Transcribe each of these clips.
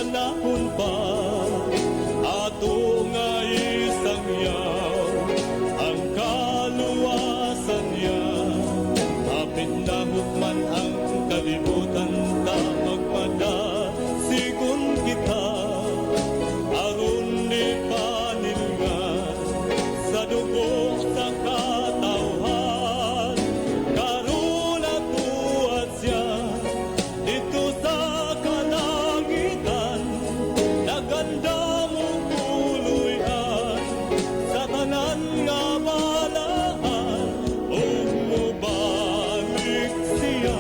Panahon pa ato nga isangyaw ang kaluwasan niya. Hapit na hukman ang kalibutan, ta magpadasigon kita aron di panilngan sa dugo sa katawhan. Karon natuad siya dito sa kalangitan, nagandam og puloy-an sa tanan nga balaan, ug mobalik siya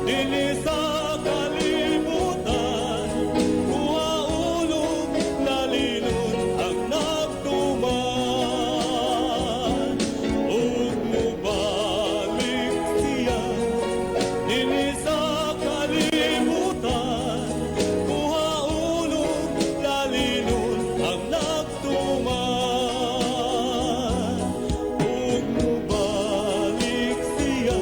dinhi sa kalibutan, kuhaon ug lalinon ang nagtuman, ug mobalik siya dinhi sa kalibutan, kuhaon ug lalinon ang nagtuman, ug mobalik siya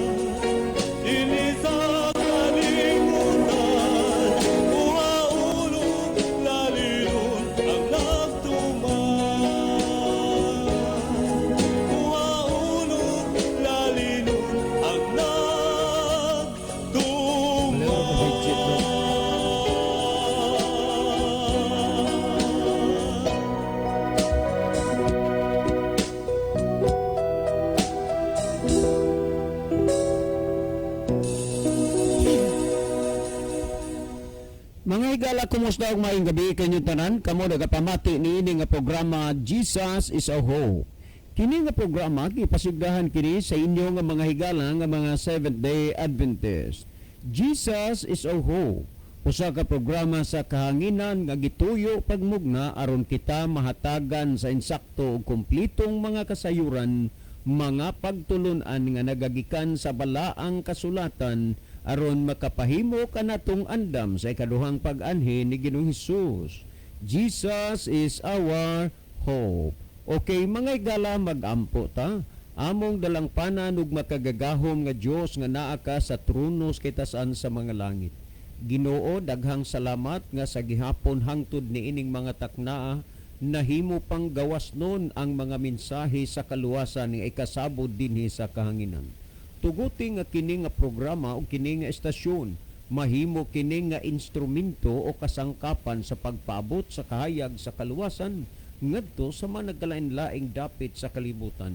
dinhi sa kalibutan, kuhaon ug lalinon ang nagtuman, kuhaon ug lalinon ang nagtuman. Mga higala, kumusta og maayong gabi kanyo tanan? Kamo nagapamati niini nga programa, Jesus is a Hope. Kini nga programa gipasigdahan kini sa inyo nga mga higala nga mga Seventh Day Adventist. Jesus is a Hope. Usa ka programa sa kahanginan nga gituyo pagmugna aron kita mahatagan sa insakto ug kumplitong mga kasayuran, mga pagtulunan nga nagagikan sa balaang kasulatan aron makapahimo kanatong andam sa ikaduhang pag-anhi ni Ginoong Hesus. Jesus is our hope. Okay, mga igala, mag-ampo ta. Among dalangpanan ug makagagahom nga Dios nga naa ka sa trono sa kitasan sa mga langit. Ginoo, daghang salamat nga sa gihapon hangtod niining mga taknaa nahimo pang gawas nun ang mga mensahe sa kaluwasan nga ikasabod dinhi sa kahanginan. Tuguti nga kini nga programa o kini nga estasyon mahimo kini nga instrumento o kasangkapan sa pagpaabot sa kahayag sa kaluwasan ngadto sa mga nagkalain-laing dapit sa kalibutan.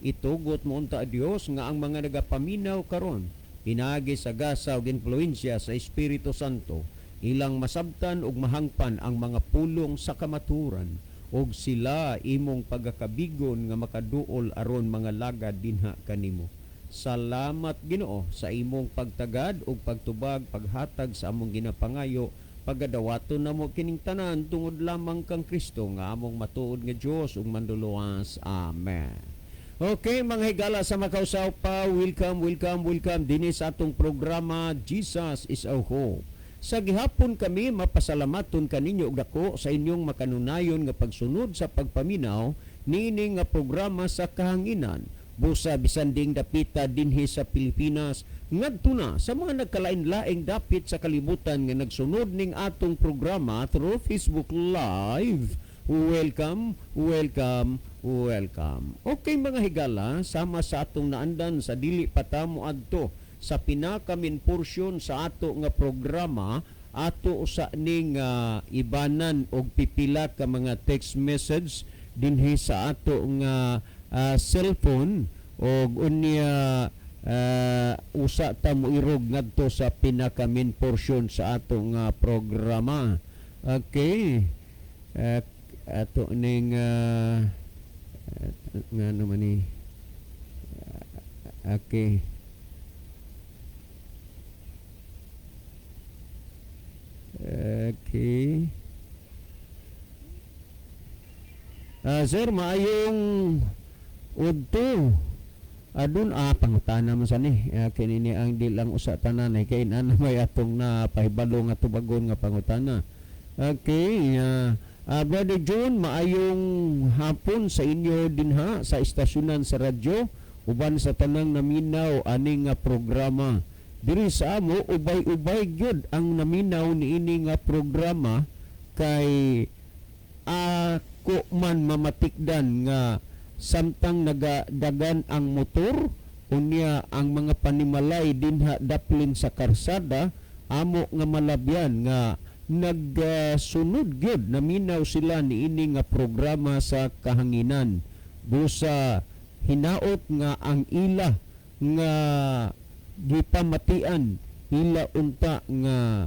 Itugot mo unta, Dios, nga ang mga nagapaminaw karon pinaagi sa gasa ug impluensya sa Espiritu Santo, ilang masabtan ug mahangpan ang mga pulong sa kamaturan ug sila imong pagakabigon nga makaduol aron mga lagad dinha kanimo. Salamat, Ginoo, sa imong pagtagad ug pagtubag, paghatag sa among ginapangayo. Pagadawaton namo kining tanan tungod lamang kang Kristo nga among matuod nga Dios ug Manduluwas. Amen. Okay, mga higala sa makausaw pa, welcome, welcome, welcome dinhi sa atong programa, Jesus is our Hope. Sa gihapon kami mapasalamaton kaninyo og dako sa inyong makanunayon nga pagsunod sa pagpaminaw niini nga programa sa kahanginan. Busa bisan ding dapita dinhi sa Pilipinas ngadto na sa mga nagkalain-laing dapit sa kalibutan nga nagsunod ning atong programa through Facebook Live. Welcome, welcome, welcome. Okay, mga higala, sama sa atong naandan sa dili pa ta moadto sa pinaka main portion sa ato nga programa, ato usa ning ibanan og pipila ka mga text message dinhi sa ato nga cellphone og unya usa ta moirog ngadto sa pinaka main portion sa ato nga programa. Okay. Ato ning nga naman ni, okay. Okay. Sir, maayong udto. Adun pangutana man sa ni. Kini ni ang di lang usa tanan ay kay na may atong na pahibalo nga tubagon nga pangutana. Okay, Brother John, maayong hapon sa inyo dinha sa estasyonan sa radyo uban sa tanang naminaw ani nga programa. Diri sa amo, ubay-ubay gyud ang naminaw niini nga programa kay ako man mamatikdan nga samtang nagadagan ang motor, unya ang mga panimalay dinha daplin sa karsada, amo nga malabyan nga nagsunod gyud, naminaw sila niini nga programa sa kahanginan. Busa hinaot nga ang ila nga gipamatian, ila unta nga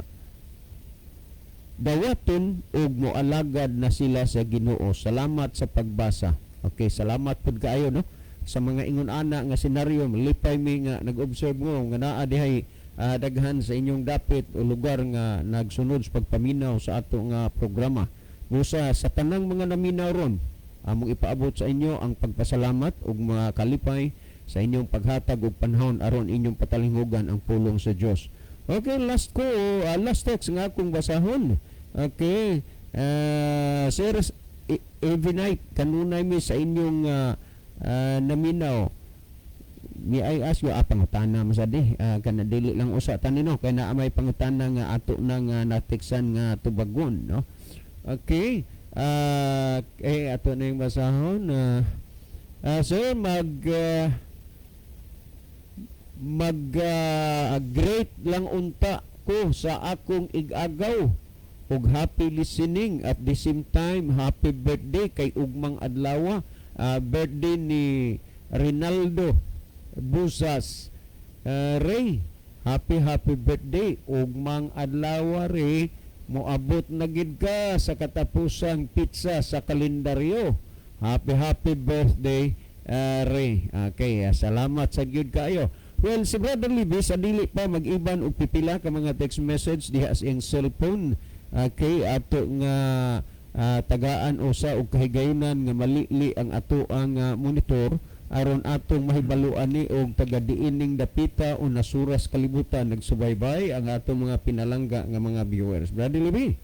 dawaton ug moalagad na sila sa Ginoo. Salamat sa pagbasa. Okay, salamat pud kaayo, no, sa mga ingon ana nga senaryo. Lipay mi nga nag-observe mo nga naa dihay daghan sa inyong dapit o lugar nga nagsunod sa pagpaminaw sa ato nga programa. Busa sa tanang mga naminaw ron, among ipaabot sa inyo ang pagpasalamat ug mga kalipay sa inyong paghatag og panahon aron inyong patalinghugan ang pulong sa Dios. Okay, last ko, last text nga akong basahon. Okay, sir, every night kanunay mi sa inyong naminaw. May I ask you, pangutana man sad eh. Kana dili lang usa tani, no, kay naa may pangutana nga ato nang nateksan nga tubagon, no. Okay. Eh ato na yung basahon. Sir, mag greet lang unta ko sa akong igagaw ug happy listening, at the same time happy birthday kay ugmang adlaw, birthday ni Rinaldo Busas. Ray, happy happy birthday ugmang adlaw. Ray, moabot na gid ka sa katapusang petsa sa kalendaryo. Happy happy birthday, Ray. Okay, salamat sa gyud kaayo. Well, si Brother Libby, sa dili pa mag-iban og pipila ka mga text message diha sa iyang cellphone. Okay, ato nga tagaan usa og kahigayunan nga malili ang ato ang monitor aron atong mahibaluan ni og taga diining dapita o nasuras kalibutan nagsubaybay ang atong mga pinalangga nga mga viewers. Brother Libby.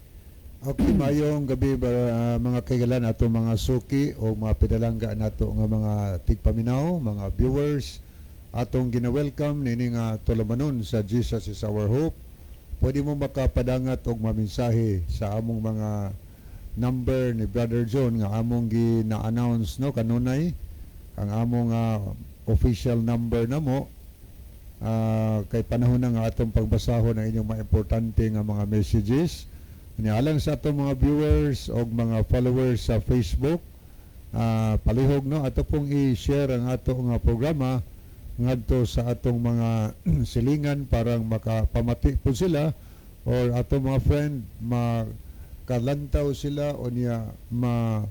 Okay, mayong gabi ba, mga kahigalaan, atong mga suki o mga pinalangga nato nga mga tigpaminaw, mga viewers, atong gina-welcome nini nga tulumanon sa Jesus Is Our Hope. Pwede mo makapadangat og maminsahe sa among mga number ni Brother John nga among gi-na-announce, no, kanunay ang among official number namo kay panahon na nga atong pagbasahon ang inyong mga importante nga mga messages. Ni alang sa atong mga viewers o mga followers sa Facebook, palihog, no, ato pong i-share ang ato nga programa ngadto sa atong mga silingan parang makapamati po sila or atong mga friend, makalantaw sila o niya ma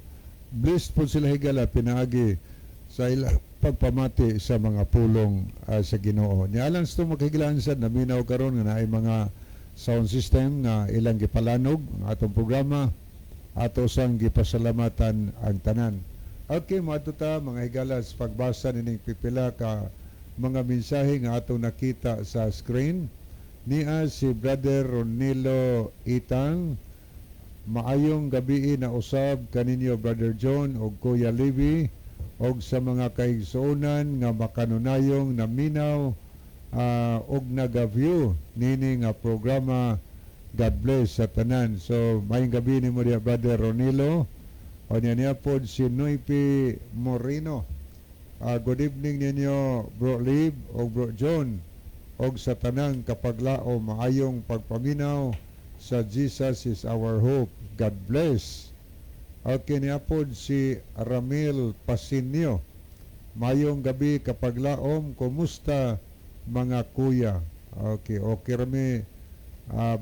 blessed po sila higala pinaagi sa ila pagpamati sa mga pulong sa Ginoo. Ni alang sa itong makahigalaan sad naminaw karon nga naay mga sound system nga ilang gipalanog ang atong programa, ato sang gipasalamatan ang tanan. Okay, moadto ta, mga higala, sa pagbasa nining pipila ka mga mensahe nga atong nakita sa screen. Nia si Brother Ronilo Itang: "Maayong gabi na usab kaninyo, Brother John ug Kuya Levi, og sa mga kaigsuonan nga makanunayong naminaw og naga-view nini nga programa. God bless sa tanan." So maayong gabi nimo diha, Brother Ronilo. O niya niya pod si Noipi Moreno. "Good evening ninyo, Bro Lib o Bro John, og sa tanang kapaglao, maayong pagpaminaw sa Jesus Is Our Hope. God bless." Okay, niya pod si Ramil Pasinio. "Mayong gabi, kapaglaom, kumusta mga kuya?" Okay rami,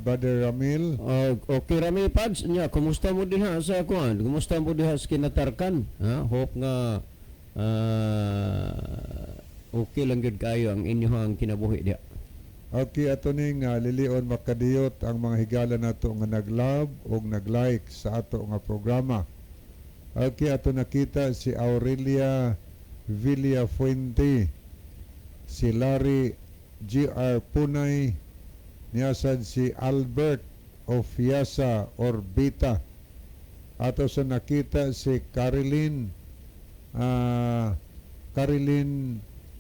Brother Ramil. Okay rami, Pads nya. Kumusta mo diha sa kuan? Kumusta mo diha sa Kinatarkan? Ha? Hope nga okay lang gyud kayo ang inyong kinabuhi diha. Okay, ato ning lilion makadiyot ang mga higala nato nga nag-love o nag-like sa ato nga programa. Okay, ato nakita si Aurelia Villafuente, si Larry G.R. Punay, niyasad si Albert Ofiasa Orbita. Ato sa nakita si Carilyn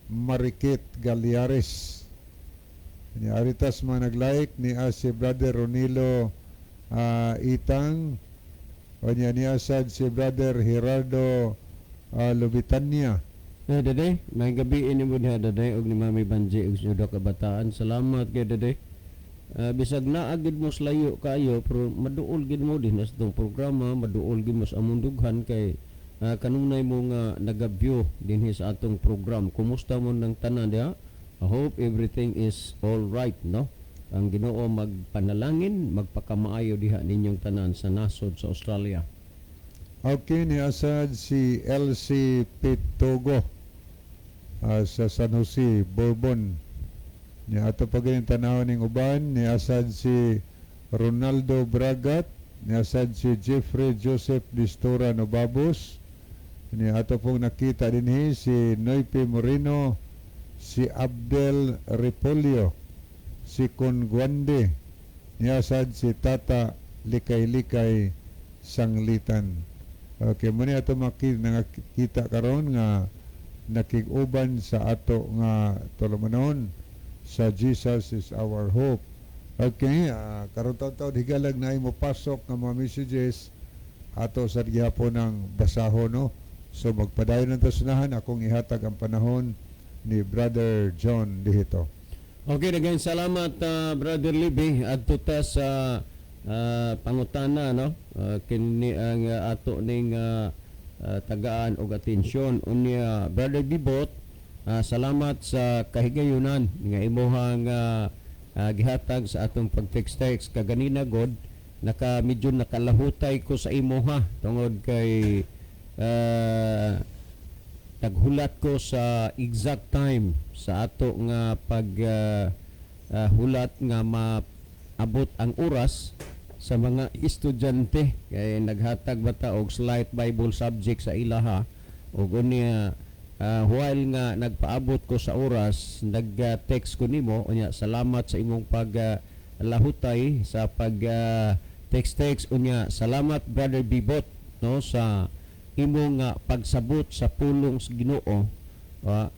Marikit Galiares. Ni Aritas mga nag-like ni si Brother Ronilo Itang. O niya niya sad si Brother Gerardo Lubitania. Eh, Dade, may gabi ini mo diha, Dade, og ni Mami Banji og sa kabataan. Salamat kay Dade. Bisag naa gid mo sa layo kaayo, pero maduol gid mo din sa itong programa, maduol gid mo sa among dughan kay kanunay mo nga nagabyo dinhi sa atong program. Kumusta mo ng tanan diha? I hope everything is all right, no? Ang Ginoo magpanalangin, magpakamaayo diha ninyong tanan sa nasod sa Australia. Okay, ni asad si LC Pitogo sa San Jose, Bourbon. Ni ato pa ganing tanaw ning uban, ni asad si Ronaldo Bragat, ni asad si Jeffrey Joseph Distora Nobabos, ni ato pong nakita dinhi si Noipe Moreno, si Abdel Repolyo, si Conguande, ni asad si Tata Likay-Likay Sanglitan. Okay, muna ato nakita karon nga nakig-uban sa ato nga tulumanon sa Jesus is Our Hope. Okay, karon taon-taon higalag na mo pasok nga mga messages ato sa gihapon ng basahon, no. So magpadayon ng tasunahan, akong ihatag ang panahon ni Brother John Dihito. Okay, daghang salamat, Brother Libby. Adto ta sa pangutana, no. Kini ang ato ning tagaan og atensyon. Unya, Brother Bibot, salamat sa kahigayunan nga imuhang gihatag sa atong pag-text-text kaganina god. Naka medyo nakalahutay ko sa imuha tungod kay naghulat ko sa exact time sa ato nga pag hulat nga maabot ang oras sa mga estudyante kay naghatag bata og slight Bible subject sa ilaha. Ug unya, while nga nagpaabot ko sa oras, nag-text ko nimo. Unya salamat sa imong pag lahutay sa pag text text. Unya salamat, Brother Bibot, no, sa imong pagsabot sa pulong sa Ginoo.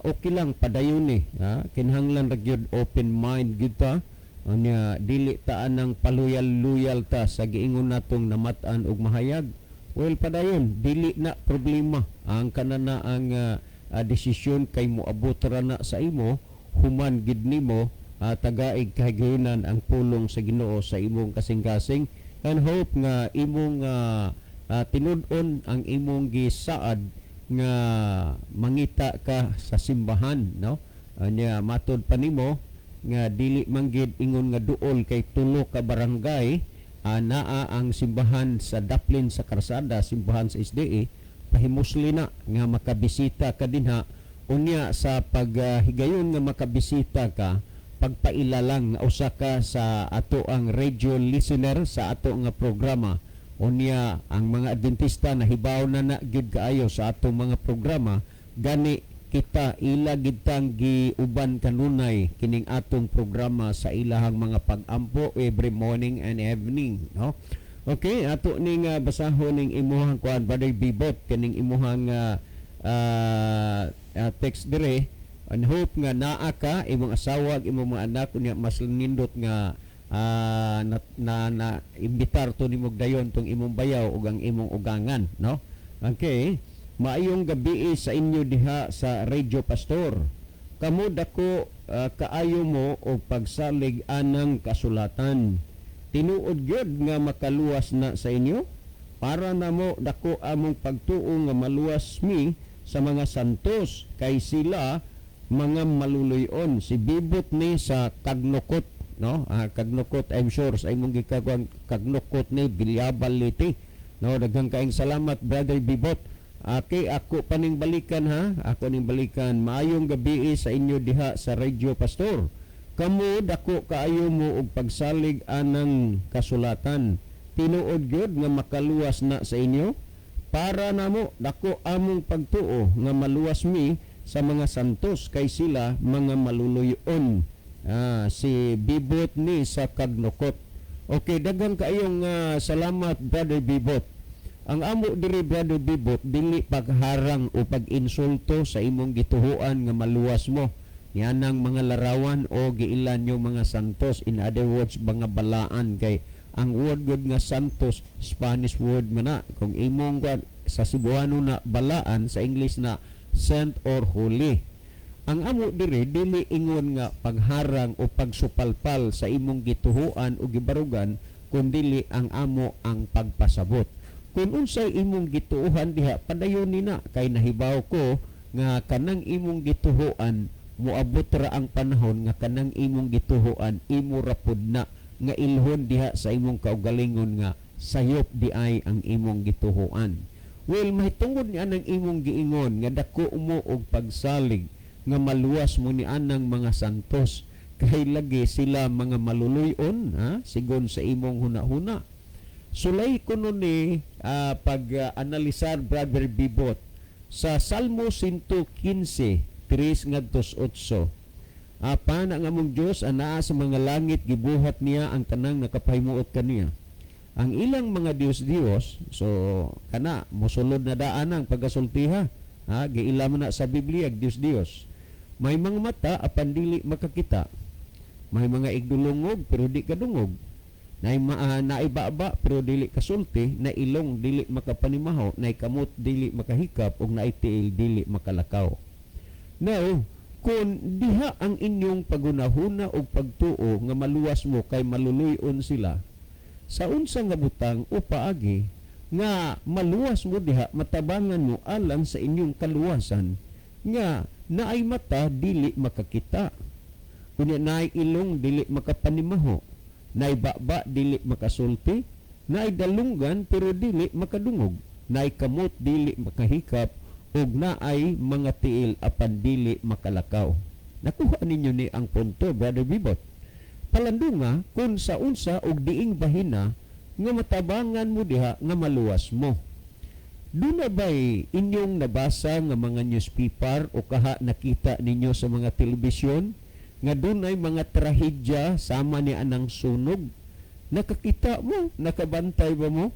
Okay lang, padayon ni ha, kinahanglan ra gyud open mind gyud ta. Unya dili ta anang paluyal-luyal ta sa giingon natong namat-an og mahayag. Well, padayon, dili na problema ang kanana ang desisyon kay moabot ra na sa imo human gid nimo tagaig kahigayunan ang pulong sa Ginoo sa imong kasing-kasing, and hope nga imong tinud-on ang imong gisaad nga mangita ka sa simbahan, no. Anya matod pa nimo nga dili man gid ingon nga duol kay tulo ka barangay naa ang simbahan sa daplin sa karsada, simbahan sa SDA. Pahimusli na nga makabisita ka dinha. Unya sa paghigayon nga makabisita ka, pagpaila lang nga usa ka sa ato ang radio listener sa ato nga programa. Unya ang mga Adventista nahibaw na na gyud kaayo sa atong mga programa, gani kita ila gid tang giuban kanunay kining atong programa sa ilahang mga pag-ampo every morning and evening, no. Okay, ato ning basahon ning imuhang kuan, Brother Bibot, kining imuhang text dire, and hope nga naa ka, imong asawa ug imong mga anak. Unya mas nindot nga na imbitar to nimo dayon tong imong bayaw ug ang imong ugangan, no. Okay. Maayong gabi sa inyo diha sa Radio Pastor. Kamo dako kaayo mo og pagsalig anang kasulatan. Tinuod gyud nga makaluwas na sa inyo? Para namo, dako among pagtuo nga maluwas mi sa mga santos kay sila mga maluluyon. Si Bibot ni sa Kagnukot, no? Kagnukot, I'm sure sa imong gikakuan Kagnukot ni Bilyabal, Leyte. No, daghang kaayong salamat, Brother Bibot. Okay, ako pa ning balikan ha. Ako ning balikan. Maayong gabi sa inyo diha sa Radio Pastor. Kamo dako kaayo mo og pagsalig anang kasulatan. Tinuod gyud nga makaluwas na sa inyo? Para namo, dako among pagtuo nga maluwas mi sa mga santos kay sila mga maluluyon. Si Bibot ni sa Kagnukot. Okay, daghang kaayong salamat, Brother Bibot. Ang amo diri, Brother Bibot, dili pagharang o pag-insulto sa imong gituhuan nga maluwas mo. Nianang mga larawan o giilan yung mga santos, in other words, mga balaan, kay ang word gud nga santos, Spanish word man na. Kung imong kwan, sa Cebuano na balaan, sa English na saint or holy. Ang amo diri, dili ingon nga pagharang o pagsupalpal sa imong gituhuan o gibarugan, kundili ang amo ang pagpasabot kung unsay imong gituohan diha, padayon nina, kay nahibaw ko nga kanang imong gituhuan, moabot ra ang panahon nga kanang imong gituhuan, imo ra pud na nga ilhon diha sa imong kaugalingon nga sayop di ay ang imong gituhuan. Well, mahitungod ni anang imong giingon nga dako mo og pagsalig nga maluwas mo ni anang mga santos kay lagi sila mga maluluyon, ha, sigon sa imong hunahuna. Sulay kuno ni pag-analisar, Brother Bibot, sa Salmo 115, 3 ngadto 8. Apan ang among Dios anaa sa mga langit, gibuhat niya ang tanang nakapahimuot kaniya. Ang ilang mga Dios-Dios, so kana mosulod na daan ang pagasultiha. Ha, giila man na sa Biblia Dios-Dios. May mga mata apan dili makakita. May mga igdulungog pero di kadungog. Naay naibaba pero dili kasulti, na ilong dili makapanimaho, naay kamot dili makahikap ug naay tiil dili makalakaw. Now, kung diha ang inyong pagunahuna o pagtuo nga maluwas mo kay maluluyon sila, sa unsa nga butang o paagi nga maluwas mo diha, matabangan mo alang sa inyong kaluwasan nga naay mata dili makakita, kunya naay ilong dili makapanimaho, naay baba dili makasulti, naay dalunggan pero dili makadungog, naay kamot dili makahikap, ug naay mga tiil apan dili makalakaw? Nakuha ninyo ni ang punto, Brother Bibot? Palandunga kung sa unsa og diing bahina nga matabangan mo diha nga maluwas mo. Duna ba'y inyong nabasa nga mga newspaper o kaha nakita ninyo sa mga telebisyon nga dunay mga trahedya sama ni anang sunog? Nakakita mo? Nakabantay ba mo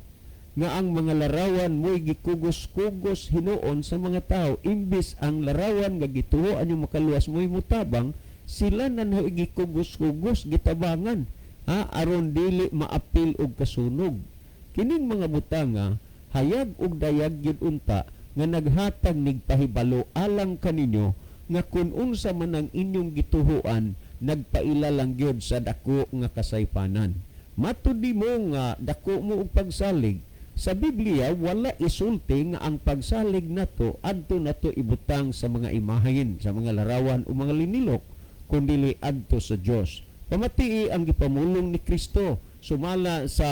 nga ang mga larawan mo'y gikugos-kugos hinuon sa mga tao? Imbis ang larawan nga gituoan yung makaluwas mo'y mutabang, sila na gikugos-kugos, gitabangan, ha, aron dili maapil og kasunog. Kining mga butanga, hayag og dayag gyud unta nga naghatag nig pahibalo alang kaninyo nga kun unsa man ang inyong gituhuan, nagpaila lang gyud sa dako nga kasaypanan. Matud nimo nga dako mo og pagsalig. Sa Biblia wala isulti nga ang pagsalig nato adto nato ibutang sa mga imahen, sa mga larawan o mga linilok, kundili adto sa Dios. Pamatii ang gipamulong ni Kristo sumala sa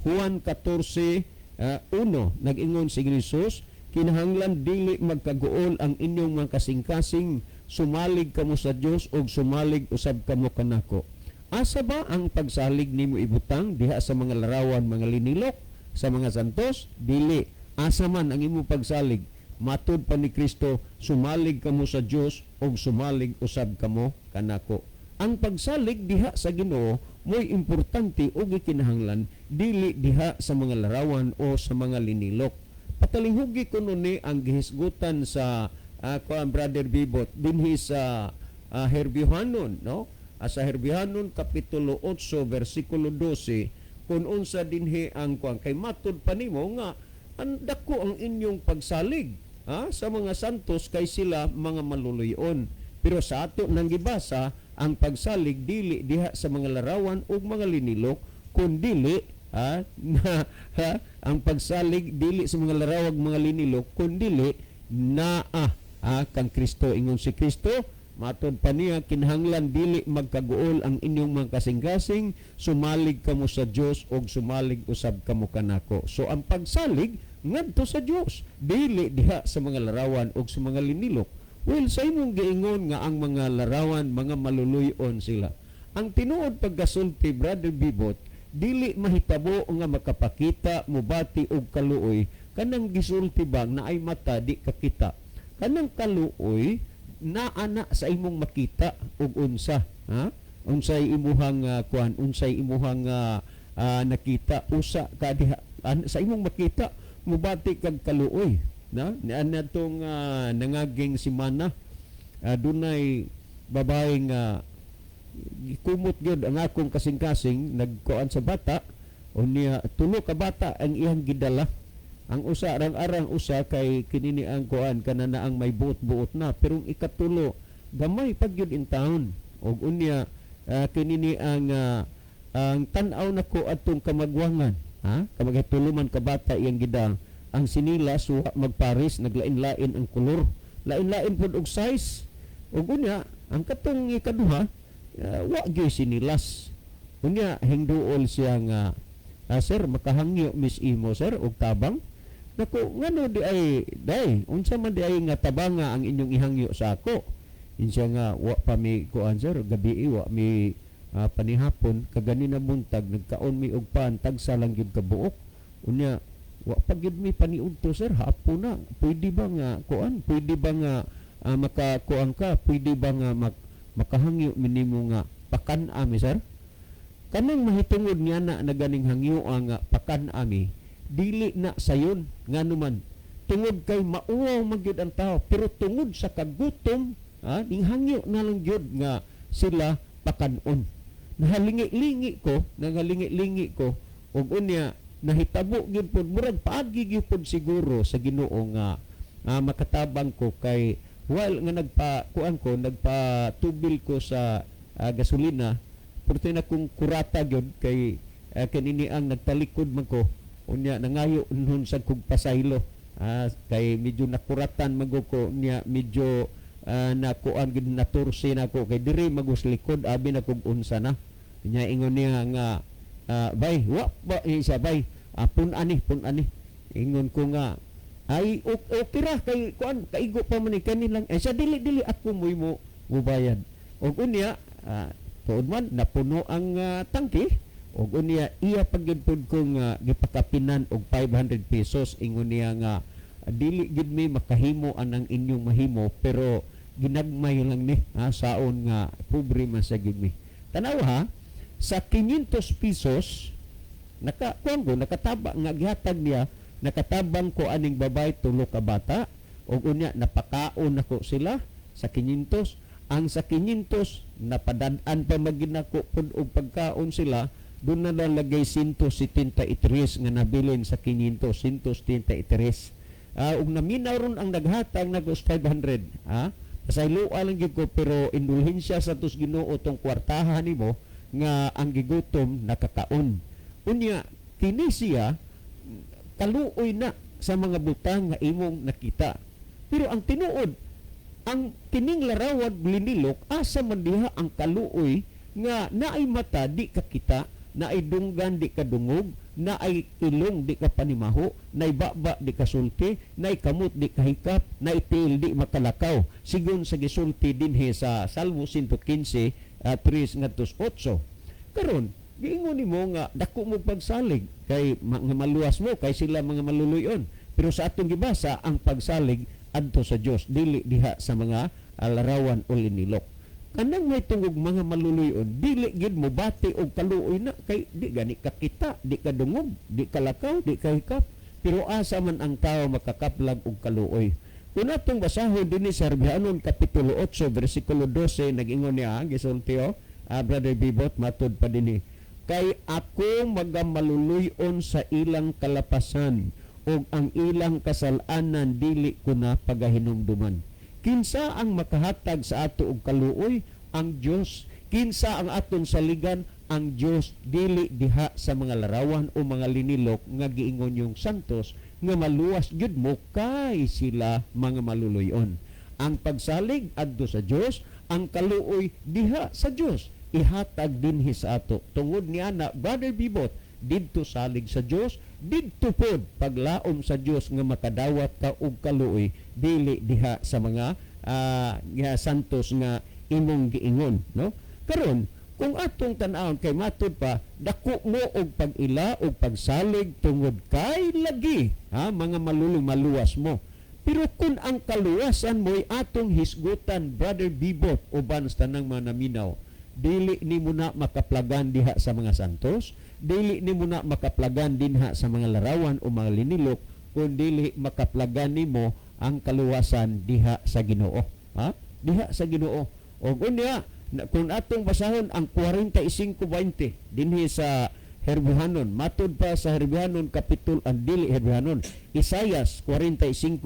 Juan 14, 1. Nag-ingon si Jesus, "Kinahanglan dili magkaguol ang inyong mga kasing-kasing, sumalig kamo sa Dios ug sumalig usab kamo kanako." Asa ba ang pagsalig nimo ibutang diha sa mga larawan, mga linilok, sa mga santos? Dili. Asa man ang imong pagsalig? Matud pa ni Kristo, "Sumalig kamo sa Dios ug sumalig usab kamo kanako." Ang pagsalig diha sa Ginoo mo'y importante ug gikinahanglan, dili diha sa mga larawan o sa mga linilok. Patalinghugi kuno ni ang gihisgutan sa kuan, Brother Bibot, dinhi sa Herbihanon, no? Sa Herbihanon kapitulo 8 bersikulo 12, kung unsa dinhi ang kuan, kay matud pa nimo nga ang dako ang inyong pagsalig, ha, sa mga santos kay sila mga maluluyon. Pero sa ato nang gibasa, ang pagsalig dili diha sa mga larawan ug mga linilok, kundili, ha, na, ha, ang pagsalig dili sa mga larawan, mga linilok, kundili naa, ha, kang Kristo. Ingon si Kristo, matod pa niya, "Kinahanglan dili magkaguol ang inyong mga kasing-kasing, sumalig kamo sa Dios ug sumalig usab kamo kanako." So ang pagsalig ngadto sa Dios, dili diha sa mga larawan ug sa mga linilok. Well, sa imong giingon nga ang mga larawan mga maluluyon sila. Ang tinuod pagkasulti, Brother Bibot, dili mahitabo nga makapakita, mobati og kaluoy kanang gisulti bang naay mata di kakita. Kanang kaluoy naa na sa imong makita ug unsa, ha, unsay imuhang kuan, unsay imuhang nakita, usa ka diha sa imong makita, mobati kag kaluoy na. Niadtong nangaging semana, dunay babae nga gikumot gyud ang akong kasing-kasing, nagkuan sa bata. Unya tulo ka bata ang iyang gidala. Ang usa arang-arang usa kay kinini ang kuan kana na ang may buot-buot na, pero ang ikatulo gamay pag gyud in town. Og unya kinini ang tan-aw nako adtong kamagwangan, ha, kamagitulo man ka bata iyang gidala. Ang sinilas wa magpares, naglain-lain ang kolor, lain-lain pud og size. Ug unya ang katong ikaduha wa gyud sinilas. Unya hingduol siya nga, "Sir, makahangyo mi sa imo, sir, og tabang nako." "Ngano di ay, day? Unsa man di ay nga tabanga ang inyong ihangyo sa ako?" Insiya nga, "Wa pa mi kuan, sir, gabi wa mi panihapon, kaganina buntag nagkaon mi og pan, tagsa lang gyud ka buok. Unya wa pa gyud mi paniudto, sir, hapon na. Pwede ba nga kuan, pwede ba nga makakuan ka, pwede ba nga makahangyo mi nimo nga pakan-a mi, sir?" Kanang mahitungod niya na naganing hangyo nga pakan-a mi, dili na sayon. Ngano man? Tungod kay mauwaw man gyud ang tao, pero tungod sa kagutom, ning hangyo na lang gyud nga sila pakanon. Nahalingi-lingi ko, ug unya nahitabo gyud pud, murag paagi gyud pud siguro sa Ginoo nga makatabang ko, kay while nga nagpa kuan ko, nagpatubil ko sa gasolina, purti na kong kurata gyud kay kanini ang nagtalikod man ko. Unya nangayo nun sa kog pasaylo, kay medyo nakuratan man ko niya, medyo nakuan gyud, natursi na ko kay diri magus likod, abi na kog unsa na. Nya ingon niya nga, "Bay, wa ba eh, siya, bay, pun ani, pun ani." Ingon ko nga, "Ay, okay ra kay kuan, kaigo pa man ni kani lang." Eh siya, "Dili, dili, ako mo'y mo mubayad." Ug unya tuod man napuno ang tangke. Ug unya iya pag gyud kong gipakapinan og 500 pesos. Ingon niya nga, "Dili gid mi makahimo anang inyong mahimo, pero ginagmay lang ni, ha, saon nga pobre man sa gid mi." Tanaw ha, sa 500 pesos naka kuan ko, nakataba nga gihatag niya, nakatabang ko aning babay, tulo ka bata, ug unya napakaon nako sila sa 500. Ang sa 500 napadad-an pa maginako pud og pagkaon sila. Doon na lang lagay 173 nga nabilin sa 500, 173. Ug naminaw ron ang naghatag nagos 500, ha. Pasayloa lang gyud ko, pero indulhensya sa tos Ginoo tong kwartahan nimo nga ang gigutom nakakaon. Unya kini siya kaluoy na sa mga butang nga imong nakita. Pero ang tinuod, ang kining larawan linilok, asa man diha ang kaluoy nga naay mata di ka kita, naay dunggan di ka dungog, naay ilong di ka panimaho, naay baba di ka sulti, naay kamot di ka hikap, naay tiil di makalakaw, sigon sa gisulti dinhi sa Salmo 115, 3 ngadto 8? Karon giingon nimo nga dako mo pagsalig kay nga maluwas mo kay sila mga maluluyon, pero sa atong gibasa, ang pagsalig adto sa Dios, dili diha sa mga larawan o linilok. Kanang may tungog mga maluluyon, dili gid mo bati og kaluoy na kay di gani ka kita, di ka dungog, di ka lakaw, di ka hikap. Pero asa man ang tao makakaplag og kaluoy? Kung atong basahon dinhi sa Herbihanon Kapitulo 8 versikulo 12, nag-ingon niya, gisulti oh, Brother Bibot, matud pa dinhi, "Kay ako magamaluluyon sa ilang kalapasan ug ang ilang kasalanan dili ko na pagahinumduman." Kinsa ang makahatag sa ato og kaluoy? Ang Dios. Kinsa ang atong saligan? Ang Dios, dili diha sa mga larawan o mga linilok nga giingon yung santos nga maluwas gyud mo kay sila mga maluluyon. Ang pagsalig adto sa Dios, ang kaluoy diha sa Dios ihatag dinhi sa ato. Tungod niya na, Brother Bibot, didto salig sa Dios, didto pod paglaom sa Dios nga makadawat ka og kaluoy, dili diha sa mga nga santos nga imong giingon, no? Karon kung atong tan-awon kay matud pa, dako mo og pag-ila og pagsalig tungod kay lagi, ha, mga malulong maluwas mo. Pero kung ang kaluwasan mo'y atong hisgutan, Brother Bibot, uban sa tanang mga naminaw, dili nimo na makaplagan diha sa mga santos, dili nimo na makaplagan dinha sa mga larawan o mga linilok, kun dili makaplagan nimo ang kaluwasan diha sa Ginoo. Ha? Diha sa Ginoo. Og unya kung atong basahon ang 45:20 dinhi sa Herbihanon, matud pa sa Herbihanon kapitulo, ang dili Herbihanon, Isayas 45:20,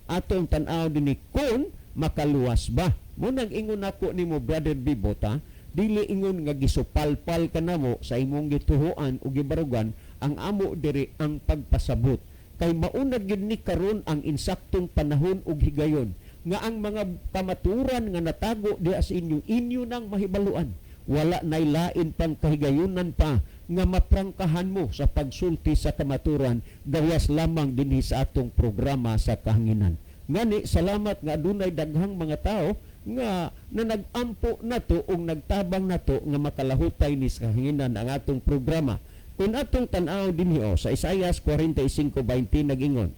atong tan-aw dinhi kung makaluwas ba. Mo nang ingon nako nimo, Brother Bibot, ha? Dili ingon nga gisupalpal ka namo sa imong gituhuan o gibarugan. Ang amo diri ang pagpasabot kay mauna gyud ni karon ang insaktong panahon ug higayon nga ang mga kamaturan nga natago diha sa inyo, inyo nang mahibaluan. Wala nay lain pang kahigayunan pa nga maprangkahan mo sa pagsulti sa kamaturan gawas lamang dinhi sa atong programa sa kahanginan. Ngani salamat nga adunay daghang mga tao nga na nag-ampo nato ug nagtabang nato nga makalahutay ni sa kahanginan ang atong programa. Kung atong tan-aw dinhi, oh, sa Isaias 45:20 nag-ingon,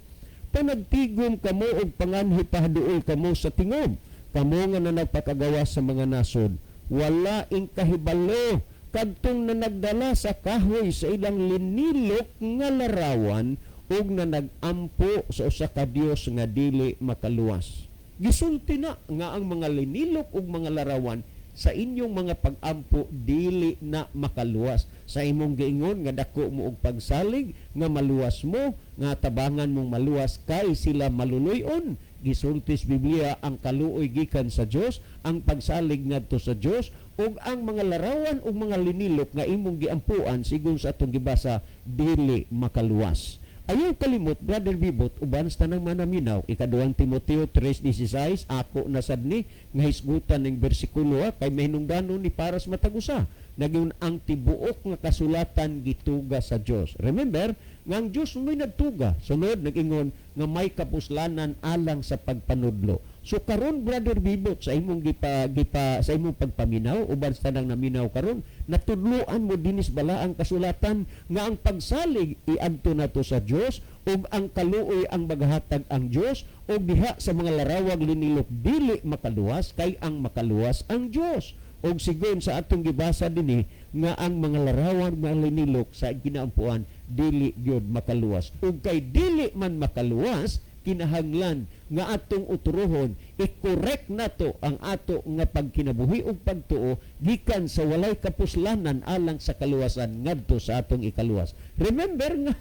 "Panagtigom kamo og panganhi, pahaduol kamo sa tingob, kamo nga na nagpakagawa sa mga nasod. Wala ing kahibalo kadtong na nagdala sa kahoy sa ilang linilok nga larawan ug na nag-ampo sa usa ka Dios nga dili makaluwas." Gisulti na nga ang mga linilok ug mga larawan sa inyong mga pag-ampo dili na makaluwas. Sa imong giingon nga dako mo og pagsalig nga maluwas mo, nga tabangan mong maluwas kay sila maluluy-on. Gisulti sa Biblia, ang kaluoy gikan sa Dios, ang pagsalig ngadto sa Dios, ug ang mga larawan ug mga linilok nga imong giampuan sigon sa atong gibasa dili makaluwas. Ayaw kalimot, Brother Bibot, uban sa tanang manaminaw, Ikaduhang Timoteo 3:16, ako na sad ni nga hisgutan ng bersikulo, ha, kay mahinungdanon ni para sa matag usa. Nagyun ang tibuok nga kasulatan gituga sa Dios. Remember, nga ang Dios mo'y nagtuga. Sunod, nag-ingon nga may kapuslanan alang sa pagpanudlo. So karon, Brother Bibot, sa imong gipa, gipa sa imong pagpaminaw uban sa tanang naminaw karon, natudloan mo dinis bala ang kasulatan nga ang pagsalig iadto nato sa Dios ug ang kaluoy ang magahatag ang Dios, ug diha sa mga larawag, linilok, dili makaluwas kay ang makaluwas ang Dios. Ug sigon sa atong gibasa dinhi nga ang mga larawan, mga linilok sa ginaampuan dili gyud makaluwas. Ug kay dili man makaluwas, kinahanglan nga atong uturohon, i-correct nato ang ato nga pagkinabuhi ug pagtuo gikan sa walay kapuslanan alang sa kaluwasan ngadto sa atong ikaluwas. Remember nga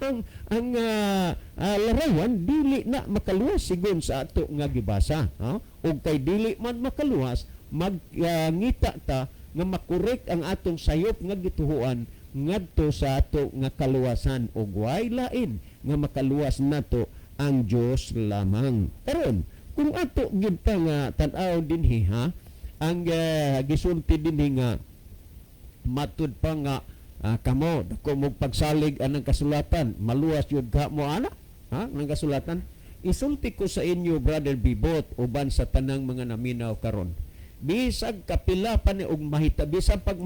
ang larawan dili na makaluwas sigon sa ato nga gibasa, ha? Ug kay dili man makaluwas, magngita ta nga makorek ang atong sayop nga gituhuan ngadto sa ato nga kaluwasan, ug way lain nga makaluwas nato, ang Dios lamang. Karon, kung ato gyud pa nga tan-aw dinhi, ha, ang gisulti dinhi nga matud pa nga kamo dako mo pagsalig anang kasulatan, maluwas yun ka mo ana, ha, ng kasulatan. Isulti ko sa inyo, Brother Bibot, uban sa tanang mga naminaw karon, bisag kapila pa ni og mahita, bisan pag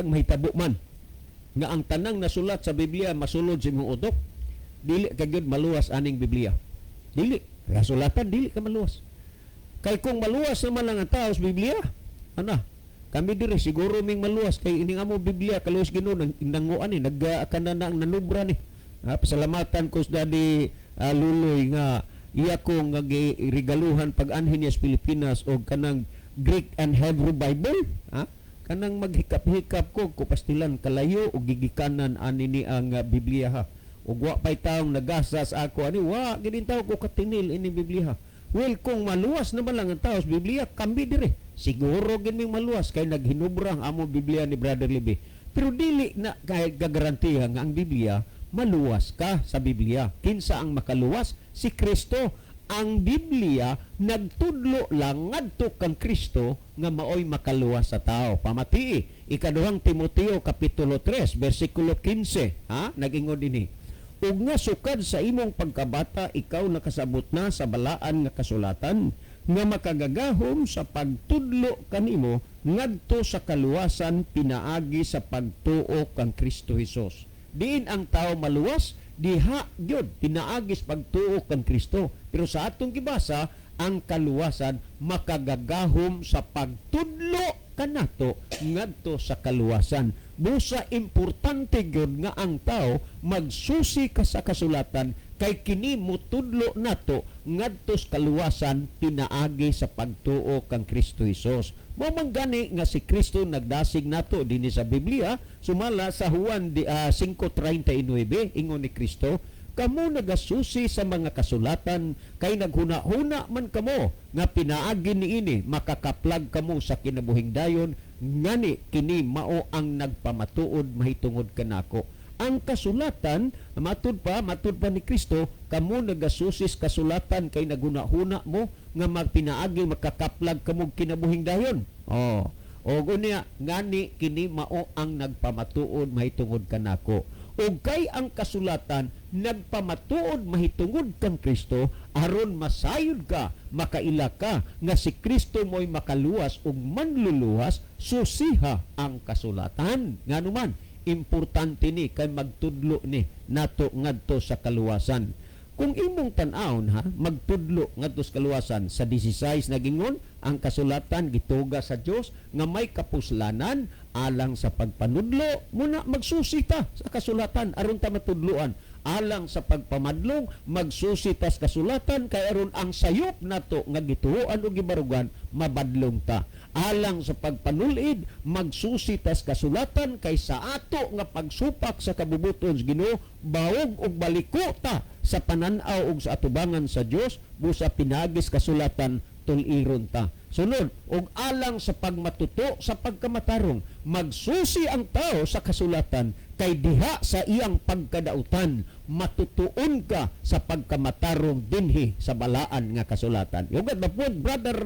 mahitabo man nga ang tanang nasulat sa Biblia masulod sa imong utok, dili ka gyud maluwas aning Biblia. Dili kasulatan, dili ka maluwas. Kay kung maluwas naman lang ang tao sa Biblia, ana kami diri siguro ming maluwas kay ini nga mo Biblia kaluwas Ginoo nang nanguan ni nagakana na ang nanubra ni. Ha, pasalamatan ko sa Daddy Luloy nga iya ko nga giregaluhan pag-anhin niya sa Pilipinas og kanang Greek and Hebrew Bible, ha? Kanang maghikap-hikap ko pastilan kalayo og gigikanan ani ni ang Biblia, ha. Ug wa pay taong nagasa sa ako ani, wa gid tawo ko katinil ini Biblia. Well, kung maluwas naman lang ang tao sa Biblia, kami dire siguro gid ming maluwas kay naghinubra ang amo Biblia ni Brother Libi. Pero dili na kahit gagarantiya nga ang Biblia maluwas ka sa Biblia. Kinsa ang makaluwas? Si Kristo. Ang Biblia nagtudlo lang ngadto kang Kristo nga maoy makaluwas sa tao. Pamatii, Ikaduhang Timoteo kapitulo 3 bersikulo 15, ha? Nagingon dinhi. "Ug nga sukad sa imong pagkabata ikaw nakasabot na sa balaan nga kasulatan nga makagagahom sa pagtudlo kanimo ngadto sa kaluwasan pinaagi sa pagtuo kang Kristo Hesus." Diin ang tao maluwas? Diha gyud pinaagi sa pagtuo kang Kristo. Pero sa atong gibasa, ang kaluwasan makagagahom sa pagtudlo kanato ngadto sa kaluwasan. Busa importante gyud nga ang tao magsusi ka sa kasulatan kay kini mutudlo nato ngadto sa kaluwasan pinaagi sa pagtuo kang Kristo Hesus. Mao man gani nga si Kristo nagdasig nato dinhi sa Biblia, sumala sa Juan 5:39, ingon ni Kristo, "Kamo nagasusi sa mga kasulatan kay naghuna-huna man kamo nga pinaagi niini makakaplag kamo sa kinabuhing dayon, ngani kini mao ang nagpamatuod mahitungod kanako." Ang kasulatan, matud pa ni Kristo, kamo nagasusi sa kasulatan kay naghuna-huna mo nga magpinaagi makakaplag kamo kinabuhing dayon. Oh. O unya, ngani kini mao ang nagpamatuod mahitungod kanako. Ug kay ang kasulatan nagpamatuod mahitungod kang Kristo, aron masayod ka, makaila ka nga si Kristo mo'y makaluwas ug manluluwas, susiha ang kasulatan. Nganuman, importante ni kay magtudlo ni nato ngadto sa kaluwasan. Kung imong tan-awon ha, magtudlo ngadto sa kaluwasan sa 16 nagingon ang kasulatan gituga sa Dios nga may kapuslanan alang sa pagpanudlo. Muna magsusi ta sa kasulatan aron ta matudloan. Alang sa pagpamadlong, magsusi ta sa kasulatan kay aron ang sayop nato nga gituoan o gibarugan mabadlong ta. Alang sa pagpanulid, magsusi ta sa kasulatan kay sa ato nga pagsupak sa kabubuton sa Ginoo, baog og baliko ta sa panan-aw ug sa atubangan sa Dios. Busa pinaagi sa kasulatan tuliron ta. Sunod, og alang sa pagmatuto sa pagkamatarong, magsusi ang tao sa kasulatan kay diha sa iyang pagkadautan matutuon ka sa pagkamatarong dinhi sa balaan nga kasulatan. Yugad ba po, Brother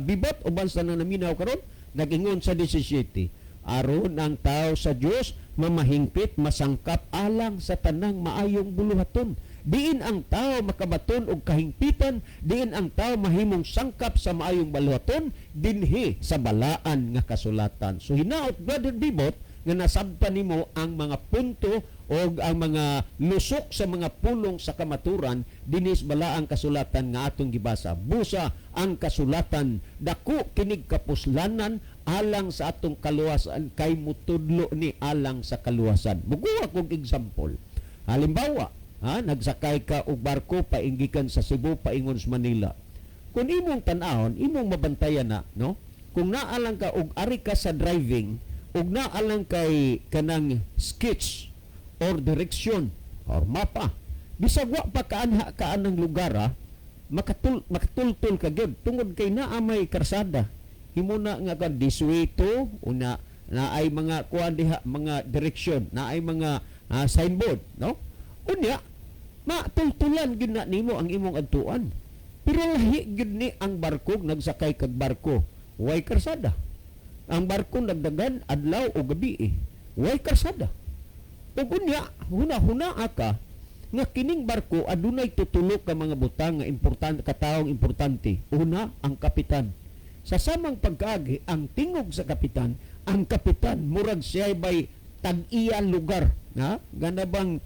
Bibot, uban sa naminaw karon, nagingon sa 17, aron ang tao sa Dios mamahingpit, masangkap alang sa tanang maayong buluhaton. Diin ang tao makabaton og kahingpitan, diin ang tao mahimong sangkap sa maayong buluhaton, dinhi sa balaan nga kasulatan. So hinaot, Brother Bibot, nga nasabtan nimo ang mga punto o ang mga lusok sa mga pulong sa kamaturan dinhi sa balaang kasulatan nga atong gibasa. Busa ang kasulatan dako kinig kapuslanan alang sa atong kaluwasan kay mutudlo ni alang sa kaluwasan. Mukuha kog example. Halimbawa, ha, nagsakay ka og barko painggikan sa Cebu paingon sa Manila. Kung imong tan-awon, imong mabantayan na, no? Kung naalang ka og ari ka sa driving, ug naalang kay kanang sketch or direction or mapa, bisag wa pa kaanha kaan ang lugar, ah, makatultul ka gyud tungod kay naa may karsada. Himuna nga kan this way to una na ay mga kuan diha, mga direction, na ay mga signboard, no? Unya matultulan gyud na nimo ang imong adtuan. Pero lahi gyud ni ang barko, nagsakay kag barko, way karsada. Ang barko nagdagan adlaw o gabi eh. Way karsada. Ug unya huna-huna ka nga kining barko adunay tutulo ka mga butang nga importante, katawong importante. Una, ang kapitan. Sa samang pagkaagi, ang tingog sa kapitan, ang kapitan murag siya bay tag-iya lugar, ha? Gana bang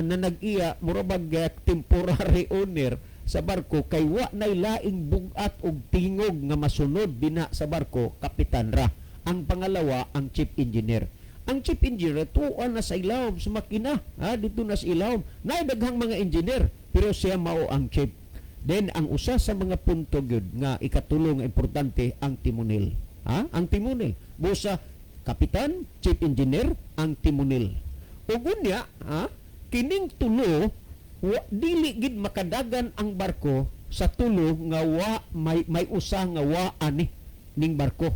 nanag-iya, murag bag temporary owner sa barko kay wa nay laing bugat og tingog nga masunod dina sa barko, kapitan ra. Ang pangalawa, ang chief engineer. Ang chief engineer tuan na sa ilawom sa makina, ha, dito na sa ilawom. Naay daghang mga engineer, pero siya mao ang chief. Then ang usa sa mga punto gyud nga ikatulo nga importante, ang timonil. Ha? Ang timonil. Busa kapitan, chief engineer, ang timonil. Ug unya, ha, kining tulo wa, dili gid makadagan ang barko sa tulo nga wa may usa nga wa ani ning barko.